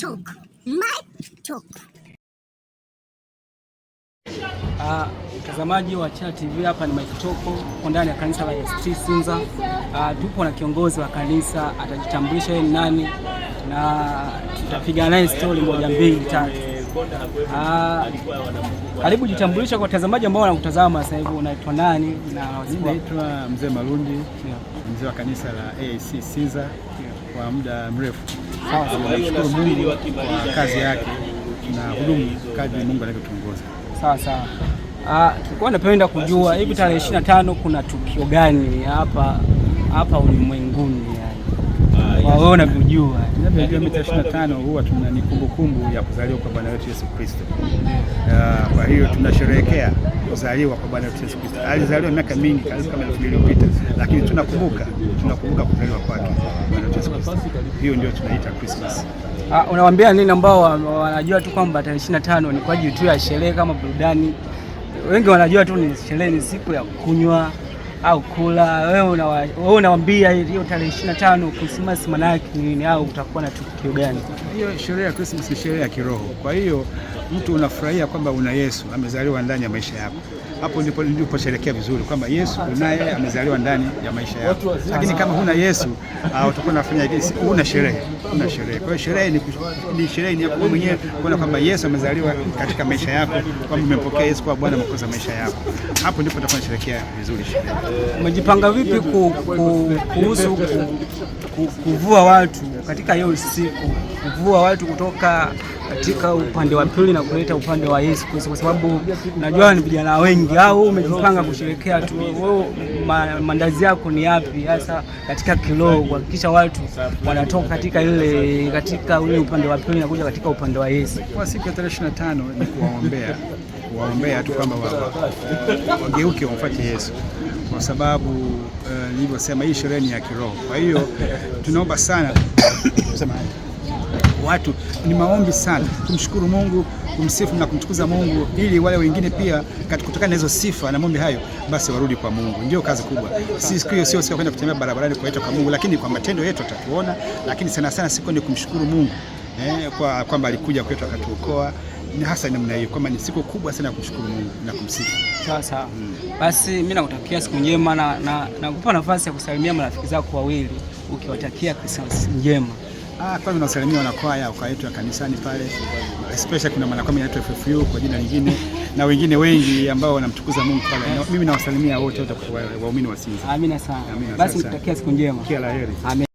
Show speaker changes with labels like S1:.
S1: Talk. Mike Talk.
S2: Mtazamaji wa Chela TV, hapa ni Mike Talk, uko ndani ya kanisa la ST Sinza. Tupo na kiongozi wa kanisa, atajitambulisha yeye ni nani na tutapiga naye story moja mbili tatu. Karibu jitambulisha kwa watazamaji ambao wanakutazama sasa hivi, unaitwa nani? Na
S3: naitwa Mzee Malundi, mzee wa kanisa la AIC Sinza kwa muda mrefu.
S2: Sawa.
S3: Namshukuru Mungu kwa kazi yake na hudumu kadri Mungu anavyotuongoza.
S2: Sawa sawa. Tulikuwa napenda kujua hivi tarehe 25 kuna tukio gani hapa hapa ulimwenguni yani? Kwa wewe unavyojua.
S3: Tunavyojua mita 25 huwa tuna ni kumbukumbu ya kuzaliwa kwa Bwana wetu Yesu Kristo. Kwa hiyo tunasherehekea kuzaliwa kwa Bwana wetu Yesu Kristo. Alizaliwa miaka mingi karibu kama 2000 iliyopita, lakini tunakumbuka kuzaliwa kwake Bwana wetu Yesu Kristo. Hiyo ndio tunaita Christmas.
S2: Unawaambia nini ambao wanajua tu kwamba tarehe 25 ni kwa ajili tu ya sherehe kama burudani? Wengi wanajua tu ni sherehe, ni siku ya kunywa au kula. Wewe unawaambia hiyo tarehe 25 Krismasi maana yake nini, au utakuwa na tukio gani?
S3: Hiyo sherehe ya Christmas ni sherehe ya kiroho. Kwa hiyo mtu unafurahia kwamba una Yesu amezaliwa ndani ya maisha yako. Hapo ndipo sherekea vizuri kwamba Yesu unaye amezaliwa ndani ya maisha yako. Lakini kama huna Yesu utakuwa unafanya huna sherehe, huna sherehe. Kwa hiyo sherehe ni sherehe ni yako mwenyewe kuona kwamba Yesu amezaliwa katika maisha yako, kwamba umempokea Yesu kwa Bwana Mwokozi wa maisha yako. Hapo ndipo utakuwa unasherehekea vizuri sherehe.
S2: Umejipanga vipi kuhusu kuvua watu katika hiyo siku, kuvua watu kutoka katika upande wa pili na kuleta upande wa Yesu Kristo, kwa sababu najua ni vijana wengi, au umejipanga kusherehekea tu wewe? Maandalizi yako ni yapi hasa katika kiroho kuhakikisha watu wanatoka katika ule upande wa pili na kuja katika upande wa Yesu?
S3: Kwa siku ya tarehe 25 ni kuwaombea tu kwamba wageuke wamfuate Yesu, kwa sababu nilivyosema hii sherehe ni ya kiroho. Kwa hiyo tunaomba sana watu, ni maombi sana kumshukuru Mungu, kumsifu na kumtukuza Mungu, ili wale wengine pia kutokana na hizo sifa na maombi hayo basi warudi kwa Mungu. Ndio kazi kubwa. Siku hiyo sio siku kwenda kutembea barabarani kuwaita kwa Mungu, lakini kwa matendo yetu atatuona, lakini sana sana siku ni kumshukuru Mungu kwa kwamba alikuja kwetu akatuokoa. Ni hasa namna hiyo kwamba ni siku kubwa sana ya kumshukuru Mungu na kumsifu.
S2: Sawa sawa. Basi mimi nakutakia siku njema na nakupa nafasi ya kusalimia marafiki zako wawili ukiwatakia Christmas njema.
S3: Kwanza nawasalimia wanakwaya kwa yetu ya kanisani pale, especially kuna mwanakwaya anaitwa FFU kwa jina lingine na wengine wengi ambao wanamtukuza Mungu pale. Na mimi nawasalimia wote waumini wa Sinza.
S2: Amina sana.
S3: Amina
S2: Basi
S3: sana.
S2: nikutakia siku njema.
S3: Kila la heri.
S2: Amina.